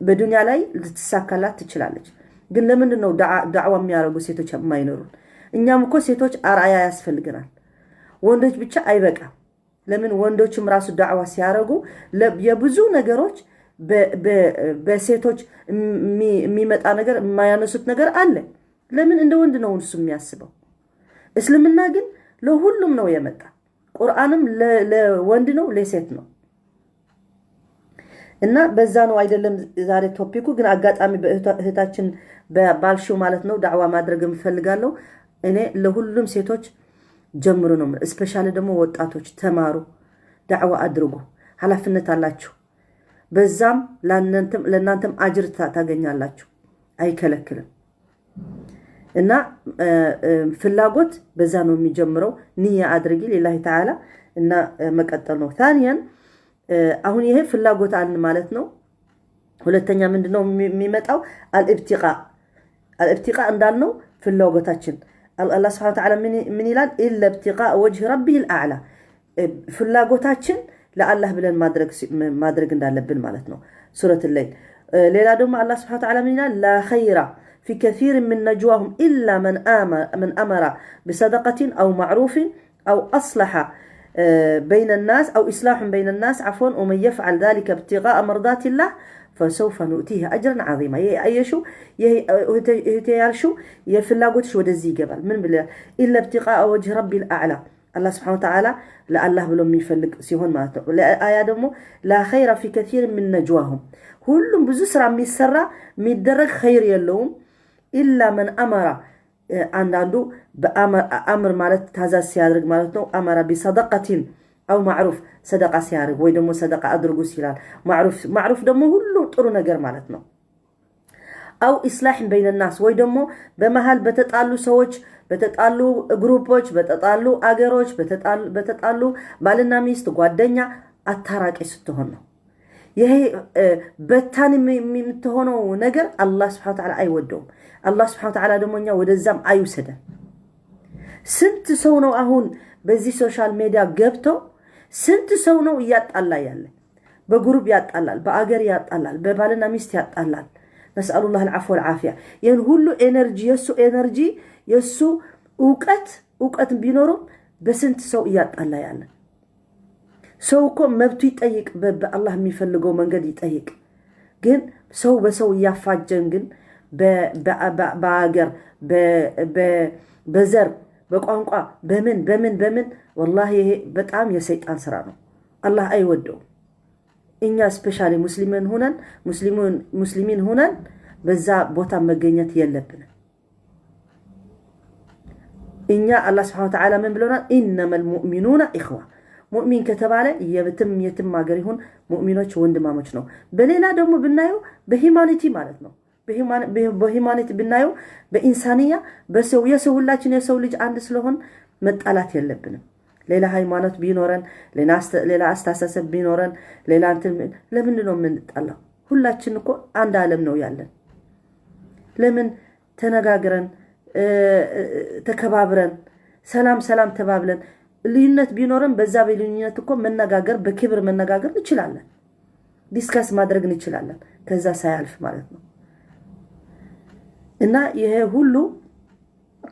በዱንያ ላይ ልትሳካላት ትችላለች። ግን ለምንድን ነው ዳዕዋ የሚያደርጉ ሴቶች የማይኖሩን? እኛም እኮ ሴቶች አርአያ ያስፈልገናል። ወንዶች ብቻ አይበቃም። ለምን ወንዶችም ራሱ ዳዕዋ ሲያደርጉ የብዙ ነገሮች በሴቶች የሚመጣ ነገር የማያነሱት ነገር አለ። ለምን እንደ ወንድ ነው እሱ የሚያስበው? እስልምና ግን ለሁሉም ነው የመጣ። ቁርአንም ለወንድ ነው ለሴት ነው። እና በዛ ነው አይደለም ዛሬ topic ኡ፣ ግን አጋጣሚ በእህታችን ባልሽው ማለት ነው ዳዕዋ ማድረግ እፈልጋለሁ። እኔ ለሁሉም ሴቶች ጀምሩ ነው። Specially ደግሞ ወጣቶች ተማሩ፣ ዳዕዋ አድርጉ፣ ኃላፊነት አላችሁ። በዛም ለእናንተም አጅር ታገኛላችሁ። አይከለክልም። እና ፍላጎት በዛ ነው የሚጀምረው። ንያ አድርጊ لله تعالى እና መቀጠል ነው። ثانيا አሁን ይሄ ፍላጎት አልን ማለት ነው። ሁለተኛ ምንድነው የሚመጣው? الابتغاء። الابتغاء እንዳልነው ፍላጎታችን፣ አላህ سبحانه وتعالى ምን ይላል? إلا ابتغاء وجه ربه الأعلى። ፍላጎታችን ለአላህ ብለን ማድረግ እንዳለብን ማለት ነው። ሱረት ለይል። ሌላ ደግሞ አላህ سبحانه وتعالى ምን ይላል? لا خير في كثير من نجواهم إلا من أمر بصدقة أو معروف أو أصلح بين الناس أو إصلاح بين الناس عفوا، ومن يفعل ذلك ابتغاء مرضات الله فسوف نؤتيه أجرا عظيما። ይሄ አየሽው፣ ይሄ እህቴ ያልሽው የፍላጎትሽ ወደዚህ ይገባል። ምን ብለህ? إلا ابتغاء وجه ربه الأعلى፣ አላህ سبحانه وتعالى ለአላህ ብሎ የሚፈልግ ሲሆን ማለት ነው። አያ ደግሞ لا خير في كثير من نجواهم፣ ሁሉም ብዙ ስራ የሚሰራ የሚደረግ ኸይር የለውም إلا من أمر፣ አንዳንዱ በአምር ማለት ታዛዝ ሲያደርግ ማለት ነው። أمر بصدقة أو معروف፣ ሰደቃ ሲያደርግ ወይ ደግሞ ሰደቃ አድርጉ ሲላል፣ معروف ደግሞ ሁሉ ጥሩ ነገር ማለት ነው። أو إصلاح بين الناس ወይ ደግሞ በመሃል በተጣሉ ሰዎች፣ በተጣሉ group ኦች፣ በተጣሉ አገሮች፣ በተጣሉ ባልና ሚስት፣ ጓደኛ አታራቂ ስትሆን ነው። ይሄ በታን የምትሆነው ነገር አላህ سبحانه وتعالى አይወደውም። አላህ سبحانه وتعالى ደግሞ እኛ ወደዛም አይውሰደን። ስንት ሰው ነው አሁን በዚህ social media ገብተው ስንት ሰው ነው እያጣላ ያለ? በ group ያጣላል፣ በአገር ያጣላል፣ በባልና ሚስት ያጣላል። نسأل الله العفو والعافية። ይህን ሁሉ energy፣ የእሱ energy፣ የእሱ እውቀት ቢኖሩም በስንት ሰው እያጣላ ያለ። ሰው እኮ መብቱ ይጠይቅ፣ በአላህ የሚፈልገው መንገድ ይጠይቅ። ግን ሰው በሰው እያፋጀን ግን በአገር፣ በዘር፣ በቋንቋ፣ በምን በምን በምን፣ ወላሂ ይሄ በጣም የሰይጣን ስራ ነው። አላህ አይወደውም። እኛ specially ሙስሊሚን ሁነን በዛ ቦታ መገኘት የለብንም። እኛ አላህ سبحانه وتعالى ምን ብሎናል? إنما المؤمنون إخوة። ሙእሚን ከተባለ የትም የትም ሀገር ይሁን ሙእሚኖች ወንድማሞች ነው። በሌላ ደግሞ ብናየው በ humanity ማለት ነው። በ humanity ብናየው በ إنسانية በሰው የሰው ሁላችን የሰው ልጅ አንድ ስለሆን መጣላት የለብንም። ሌላ ሃይማኖት ቢኖረን፣ ሌላ አስተሳሰብ ቢኖረን፣ ሌላ እንትን፣ ለምንድን ነው የምንጣላው? ሁላችን እኮ አንድ ዓለም ነው ያለን። ለምን ተነጋግረን፣ ተከባብረን፣ ሰላም ሰላም ተባብለን፣ ልዩነት ቢኖረን በዛ በልዩነት እኮ መነጋገር፣ በክብር መነጋገር እንችላለን። Discuss ማድረግ እንችላለን። ከዛ ሳያልፍ ማለት ነው። እና ይሄ ሁሉ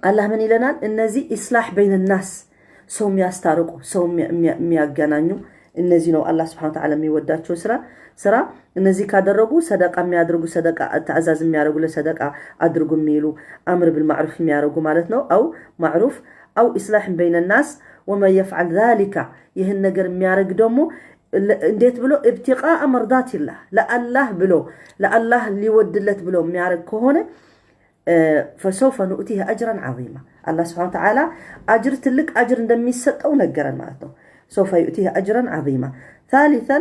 አላህ ምን ይለናል? እነዚህ إصلاح بين الناس፣ ሰው የሚያስታርቁ፣ ሰው የሚያገናኙ፣ እነዚህ ነው አላህ سبحانه وتعالى የሚወዳቸው ስራ። እነዚህ ካደረጉ፣ ሰደቃ የሚያደርጉ፣ ሰደቃ ትእዛዝ የሚያደርጉ፣ ለሰደቃ አድርጉ የሚሉ፣ أمر بالمعروف የሚያደርጉ ማለት ነው። أو معروف أو إصلاح بين الناس። ومن يفعل ذلك፣ ይህን ነገር የሚያደርግ ደግሞ እንዴት ብሎ? ابتغاء مرضات الله፣ ለአላህ ብሎ፣ ለአላህ ሊወድለት ብሎ የሚያደርግ ከሆነ فسوف نؤتيه أجرا عظيما። አላህ سبحانه وتعالى أجر፣ ትልቅ أجر እንደሚሰጠው ነገረን ማለት ነው። سوف يؤتيه أجرا عظيما። ثالثا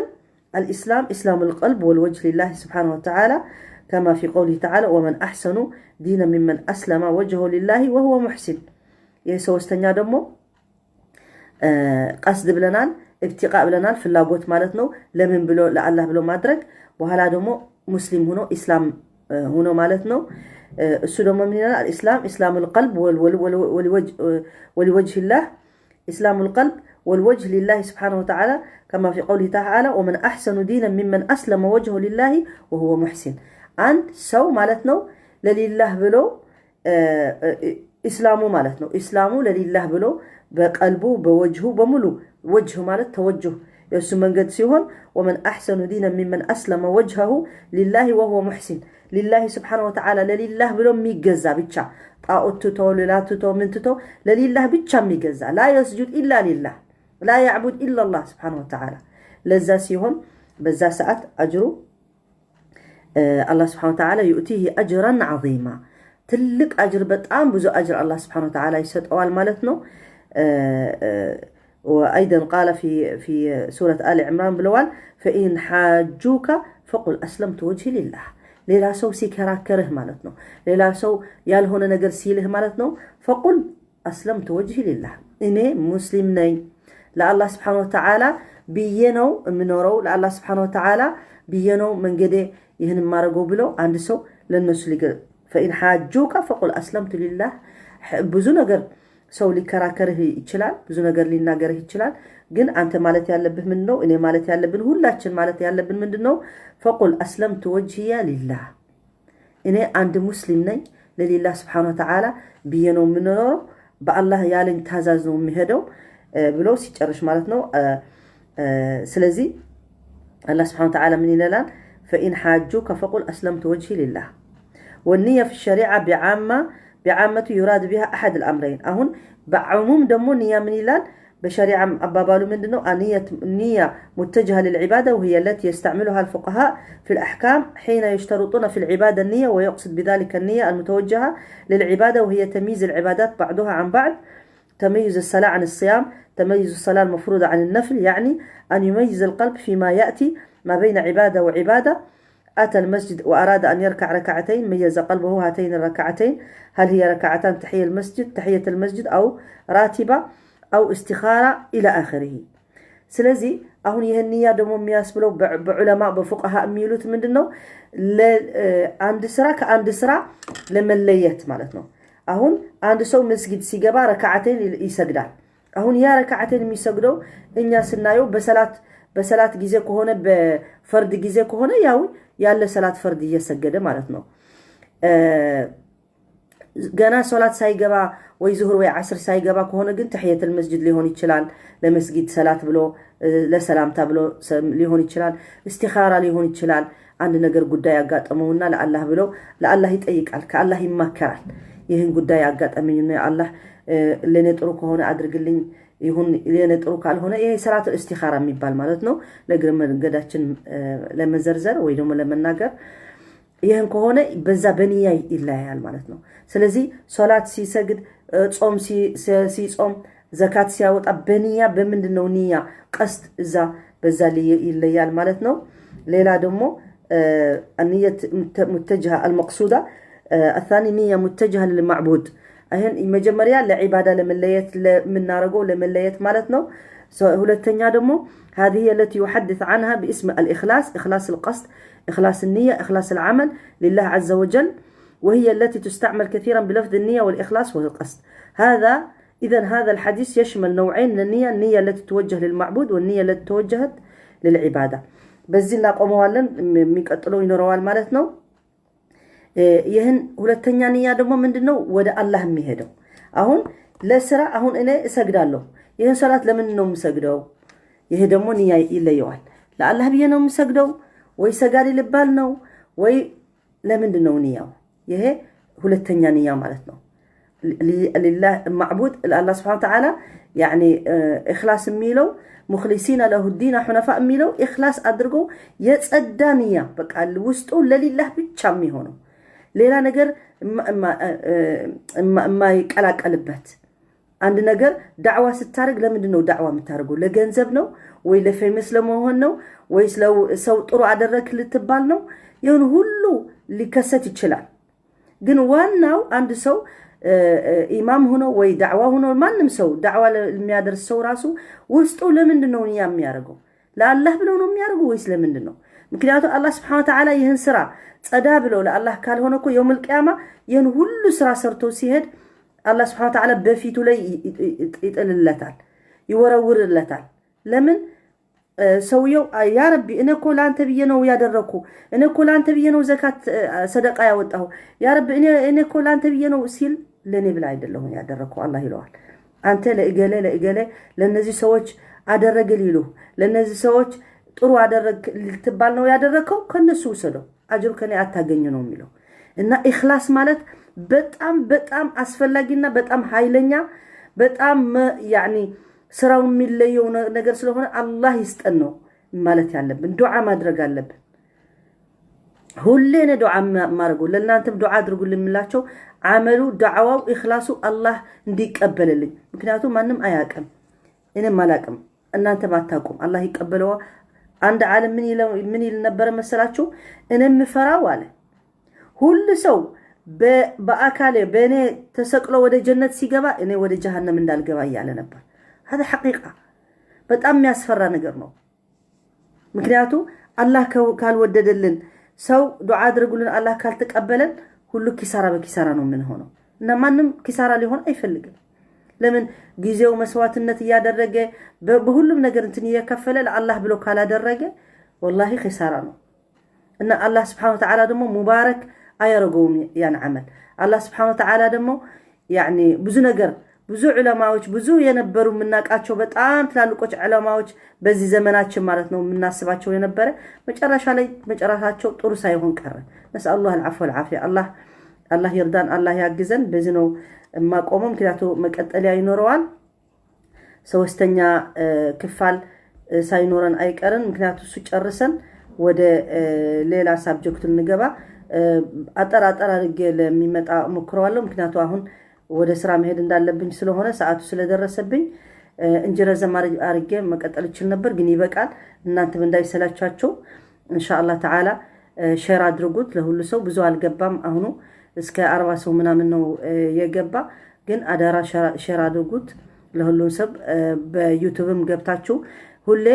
الإسلام إسلام القلب والوجه لله سبحانه وتعالى، كما في قوله تعالى: ومن أحسن دينا ممن أسلم وجهه لله وهو محسن። ይህ ሶስተኛ ደግሞ قصد ብለናል፣ ابتغاء ብለናል፣ ፍላጎት ማለት ነው። ለምን ብሎ? ለአላህ ብሎ ማድረግ። በኋላ ደግሞ ሙስሊም ሆኖ፣ ኢስላም ሆኖ ማለት ነው። እሱ ደግሞ ምን ይላል? الإسلام إسلام القلب ولوجه الله، إسلام القلب والوجه لله سبحانه وتعالى، كما في قوله تعالى: ومن أحسن دينا ممن أسلم وجهه لله وهو محسن። አንድ ሰው ማለት ነው ለሊላህ ብሎ ኢስላሙ ማለት ነው፣ ኢስላሙ ለሊላህ ብሎ በቀልቡ፣ በወጅሁ በሙሉ፣ وجه ማለት توجه የእሱ መንገድ ሲሆን፣ ومن أحسن دينا ممن أسلم وجهه لله وهو محسن፣ لله سبحانه وتعالى፣ ለሊላህ ብሎ የሚገዛ ብቻ፣ ጣዖት ትቶ፣ ሌላ ትቶ፣ ምን ትቶ፣ ለሊላህ ብቻ የሚገዛ፣ لا يسجد إلا لله، لا يعبد إلا الله سبحانه وتعالى፣ ለዛ ሲሆን በዛ ሰዓት አጅሩ አላህ سبحانه وتعالى يؤتيه أجرا عظيما፣ ትልቅ أجر፣ በጣም ብዙ أجر አላህ سبحانه وتعالى ይሰጠዋል ማለት ነው። وأيضا قال في سورة آل عمران ብለዋል፣ فإن حاجوك فقل أسلمت وجهي لله። ሌላ ሰው ሲከራከርህ ማለት ነው። ሌላ ሰው ያልሆነ ነገር ሲልህ ማለት ነው። فقل أسلمت وجهي لله፣ እኔ ሙስሊም ነኝ፣ ለአላህ سبحانه وتعالى ብዬ ነው የምኖረው፣ ለአላህ سبحانه وتعالى ብዬ ነው መንገዴ ይህን የማደርገው ብሎ አንድ ሰው ለነሱ فإن حاجوك فقل أسلمت لله። ብዙ ነገር ሰው ሊከራከርህ ይችላል፣ ብዙ ነገር ሊናገርህ ይችላል። ግን አንተ ማለት ያለብህ ምንድን ነው? እኔ ማለት ያለብን፣ ሁላችን ማለት ያለብን ምንድን ነው? فقل أسلمت وجهي لله፣ እኔ አንድ ሙስሊም ነኝ፣ ለሊላህ سبحانه وتعالى ብዬ ነው የምኖረው፣ በአላህ ያለኝ ታዛዝ ነው የሚሄደው ብሎ ሲጨርስ ማለት ነው። ስለዚህ አላህ سبحانه وتعالى ምን ይለናል? فإن حاجوك فقل أسلمت وجهي لله። والنية في الشريعة بعامة يراد بها أحد الأمرين። አሁን በ عموم ደግሞ نية ምን ይላል? በሸሪዓ አባባሉ ምንድን ነው? نية متجهة للعبادة، وهي التي يستعملها الفقهاء في الأحكام حين يشترطون في العبادة النية، ويقصد بذلك النية المتوجهة للعبادة، وهي تمييز العبادات بعضها عن بعض، تميز الصلاة عن الصيام، تميز الصلاة المفروضة عن النفل، يعني أن يميز القلب فيما يأتي ما بين عبادة وعبادة. أتى المسجد وأراد أن يركع ركعتين، ميز قلبه هاتين الركعتين هل هي ركعتان تحية المسجد أو راتبة أو استخارة إلى آخره። ስለዚህ አሁን ይህን نية ደግሞ የሚያስብለው በ علماء በ فقهاء የሚሉት ምንድን ነው? አንድ ስራ ከአንድ ስራ ለመለየት ማለት ነው። አሁን አንድ ሰው መስጊድ ሲገባ ركعتين ይሰግዳል። አሁን ያ ረክዓተይን የሚሰግደው እኛ ስናየው በሰላት ጊዜ ከሆነ፣ በፈርድ ጊዜ ከሆነ ያው ያለ ሰላት ፈርድ እየሰገደ ማለት ነው። ገና ሶላት ሳይገባ ወይ ዙሁር ወይ ዓስር ሳይገባ ከሆነ ግን تحية المسجد ሊሆን ይችላል። ለመስጊድ ሰላት ብሎ፣ ለሰላምታ ብሎ ሊሆን ይችላል። እስቲኻራ ሊሆን ይችላል። አንድ ነገር ጉዳይ ያጋጠመውና ለአላህ ብሎ ለአላህ ይጠይቃል፣ ከአላህ ይማከራል። ይህን ጉዳይ ያጋጠመኝ ነው፣ አላህ ለእኔ ጥሩ ከሆነ አድርግልኝ ይሁን፣ ለእኔ ጥሩ ካልሆነ፣ ይሄ ሰላት እስቲኻራ የሚባል ማለት ነው። ለእግረ መንገዳችን ለመዘርዘር ወይ ደግሞ ለመናገር ይህን ከሆነ በዛ በንያ ይለያያል ማለት ነው። ስለዚህ ሶላት ሲሰግድ፣ ጾም ሲጾም፣ ዘካት ሲያወጣ በንያ በምንድን ነው ንያ ቀስድ እዛ በዛ ይለያል ማለት ነው። ሌላ ደግሞ النية متجهة المقصودة الثاني نية متجهة للمعبود ይህን መጀመሪያ ለዒባዳ ለመለየት ለምናደርገው ለመለየት ማለት ነው። ሁለተኛ ደግሞ هذه التي يحدث عنها باسم الإخلاص، إخلاص القصد، إخلاص النية، إخلاص العمل لله عز وجل، وهي التي تستعمل كثيرا بلفظ النية والإخلاص والقصد. هذا إذا هذا الحديث يشمل نوعين من النية: النية التي توجه للمعبود والنية التي توجهت للعبادة። በዚህ እናቆመዋለን። የሚቀጥለው ይኖረዋል ማለት ነው። ይህን ሁለተኛ ንያ ደግሞ ምንድን ነው? ወደ አላህ የሚሄደው። አሁን ለስራ አሁን እኔ እሰግዳለሁ። ይህን ሰላት ለምንድን ነው የምሰግደው? ይህ ደግሞ ንያ ይለየዋል። ለአላህ ብዬ ነው የምሰግደው ወይ ሰጋዲ ልባል ነው ወይ ለምንድን ነው ንያው? ይሄ ሁለተኛ ንያ ማለት ነው። لله معبود ለአላህ سبحانه وتعالى يعني ኢኽላስ የሚለው مخلصين له الدين حنفاء የሚለው ኢኽላስ አድርጎ የጸዳ ንያ፣ በቃ ውስጡ ለሊላህ ብቻ የሚሆነው፣ ሌላ ነገር የማይቀላቀልበት። አንድ ነገር ዳዕዋ ስታደርግ ለምንድን ነው ዳዕዋ የምታደርገው? ለገንዘብ ነው ወይ ለ famous ለመሆን ነው ወይስ ሰው ጥሩ አደረግክ ልትባል ነው? ይህን ሁሉ ሊከሰት ይችላል። ግን ዋናው አንድ ሰው ኢማም ሆኖ ወይ ዳዕዋ ሆኖ ማንም ሰው ዳዕዋ የሚያደርስ ሰው ራሱ ውስጡ ለምንድን ነው ያ የሚያደርገው? ለአላህ ብለው ነው የሚያደርገው ወይስ ለምንድን ነው? ምክንያቱም አላህ سبحانه وتعالى ይህን ስራ ጸዳ ብለው ለአላህ ካልሆነ እኮ يوم القيامة ይህን ሁሉ ስራ ሰርቶ ሲሄድ አላህ سبحانه وتعالى በፊቱ ላይ ይጥልለታል፣ ይወረውርለታል። ለምን? ሰውየው يا ربي እኔ እኮ ለአንተ ብዬ ነው ያደረግኩ፣ እኔ እኮ ለአንተ ብዬ ነው ዘካት ሰደቃ ያወጣሁ፣ يا ربي እኔ እኮ ለአንተ ብዬ ነው ሲል ለእኔ ብላ አይደለሁም ያደረግኩ አላህ ይለዋል። አንተ ለእገሌ ለእገሌ ለእነዚህ ሰዎች አደረገ ሊሉ፣ ለእነዚህ ሰዎች ጥሩ አደረግ ልትባል ነው ያደረግከው፣ ከነሱ ውሰደው፣ አጅሩ ከኔ አታገኝ ነው የሚለው። እና ኢኽላስ ማለት በጣም በጣም አስፈላጊና በጣም ኃይለኛ፣ በጣም يعني ስራው የሚለየው ነገር ስለሆነ አላህ ይስጠን ነው ማለት ያለብን። ዱዓ ማድረግ አለብን። ሁሌ እኔ ዱዓ ማድረጉ ለእናንተም ዱዓ አድርጉልኝ የምላቸው አመሉ፣ ዳዕዋው፣ ኢኽላሱ አላህ እንዲቀበልልኝ። ምክንያቱም ማንም አያውቅም፣ እኔም አላውቅም፣ እናንተም አታውቁም። አላህ ይቀበለዋ። አንድ ዓለም ምን ይል ነበረ መሰላችሁ? እኔ የምፈራው አለ ሁሉ ሰው በአካሌ በእኔ ተሰቅሎ ወደ ጀነት ሲገባ እኔ ወደ ጀሃነም እንዳልገባ እያለ ነበር። هذا حقيقة በጣም የሚያስፈራ ነገር ነው። ምክንያቱ አላህ ካልወደደልን፣ ሰው ዱዓ አድርጉልን አላህ ካልተቀበለን ሁሉ ኪሳራ በኪሳራ ነው የምንሆነው እና ማንም ኪሳራ ሊሆን አይፈልግም። ለምን? ጊዜው መስዋዕትነት እያደረገ፣ በሁሉም ነገር እንትን እየከፈለ ለአላህ ብሎ ካላደረገ والله ኪሳራ ነው። እና አላህ سبحانه وتعالى ደግሞ ሙባረክ አያደርገውም ያን ዓመል። አላህ سبحانه وتعالى ደግሞ يعني ብዙ ነገር፣ ብዙ ዑለማዎች፣ ብዙ የነበሩ የምናውቃቸው በጣም ትላልቆች ዑለማዎች በዚህ ዘመናችን ማለት ነው የምናስባቸው የነበረ መጨረሻ ላይ መጨረሻቸው ጥሩ ሳይሆን ቀረ። نسأل الله العفو والعافية። አላህ ይርዳን፣ አላህ ያግዘን። በዚህ ነው የማቆመው፣ ምክንያቱ መቀጠሊያ ይኖረዋል። ሶስተኛ ክፍል ሳይኖረን አይቀርም። ምክንያቱ እሱ ጨርሰን ወደ ሌላ subject እንገባ። አጠር አጠር አድርጌ ለሚመጣ ሞክረዋለሁ። ምክንያቱ አሁን ወደ ስራ መሄድ እንዳለብኝ ስለሆነ ሰዓቱ ስለደረሰብኝ እንጂ ረዘም አድርጌ መቀጠል እችል ነበር፣ ግን ይበቃል። እናንተም እንዳይሰላቻቸው إن شاء الله تعالى share አድርጉት ለሁሉ ሰው። ብዙ አልገባም፣ አሁኑ እስከ 40 ሰው ምናምን ነው የገባ። ግን አደራ share አድርጉት ለሁሉም ሰብ። በ YouTube ም ገብታችሁ ሁሌ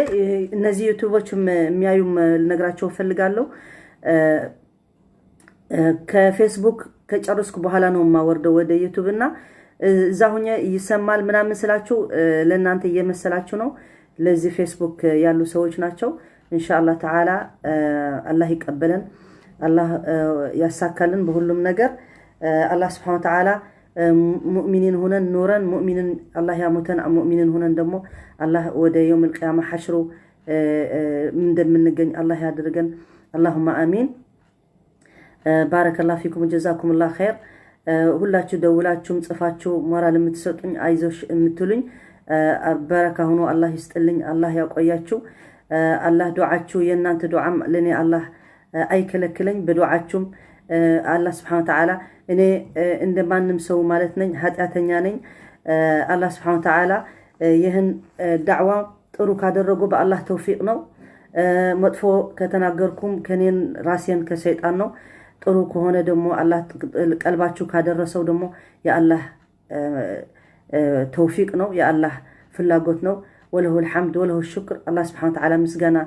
እነዚህ YouTube ኦች የሚያዩም ልነግራቸው እፈልጋለሁ። ከፌስቡክ ከጨረስኩ በኋላ ነው የማወርደው ወደ YouTube እና እዛ ሁኜ ይሰማል ምናምን ስላችሁ ለእናንተ እየመሰላችሁ ነው። ለዚህ ፌስቡክ ያሉ ሰዎች ናቸው። ኢንሻአላህ ተዓላ አላህ ይቀበለን፣ አላህ ያሳካልን በሁሉም ነገር። አላህ ስብሐነ ወተዓላ ሙእሚኒን ሁነን ኖረን ሙእሚንን አላህ ያሙተን፣ ሙእሚኒን ሁነን ደግሞ አላህ ወደ የውም ልቅያማ ሐሽሩ እንደምንገኝ አላህ ያድርገን። አላሁማ አሚን። ባረከላህ ፊኩም ጀዛኩሙላህ ኸይር። ሁላችሁ ደውላችሁም ጽፋችሁ ሞራል የምትሰጡኝ፣ አይዞሽ የምትሉኝ፣ በረካ ሆኖ አላህ ይስጥልኝ፣ አላህ ያቆያችሁ። አላህ ዱዓችሁ፣ የእናንተ ዱዓም ለእኔ አላህ አይከለክለኝ። በዱዓችሁም አላህ ስብሐነ ወተዓላ፣ እኔ እንደ ማንም ሰው ማለት ነኝ፣ ኃጢአተኛ ነኝ። አላህ ስብሐነ ወተዓላ ይህን ዳዕዋ ጥሩ ካደረጉ በአላህ ተውፊቅ ነው። መጥፎ ከተናገርኩም ከኔን ራሴን ከሰይጣን ነው። ጥሩ ከሆነ ደግሞ፣ አላህ ቀልባችሁ ካደረሰው ደግሞ የአላህ ተውፊቅ ነው፣ የአላህ ፍላጎት ነው። ወለሁ ልሐምድ ወለሁ ሽክር። አላህ ስብሐነ ወተዓላ ምስጋና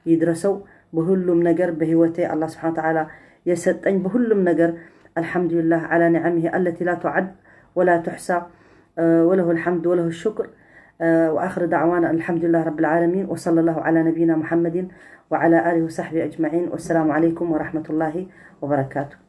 ይድረሰው በሁሉም ነገር። በህይወቴ አላህ ስብሐነ ወተዓላ የሰጠኝ በሁሉም ነገር አልሐምዱሊላህ ዓላ ኒዓሚሂ አለቲ ላ ቱዓድ ወላ ትሕሳ። ወለሁ ልሐምድ ወለሁ ሽክር። وآخر دعوانا الحمد لله رب العالمين، وصلى الله على نبينا محمد وعلى آله وصحبه أجمعين، والسلام عليكم ورحمة الله وبركاته.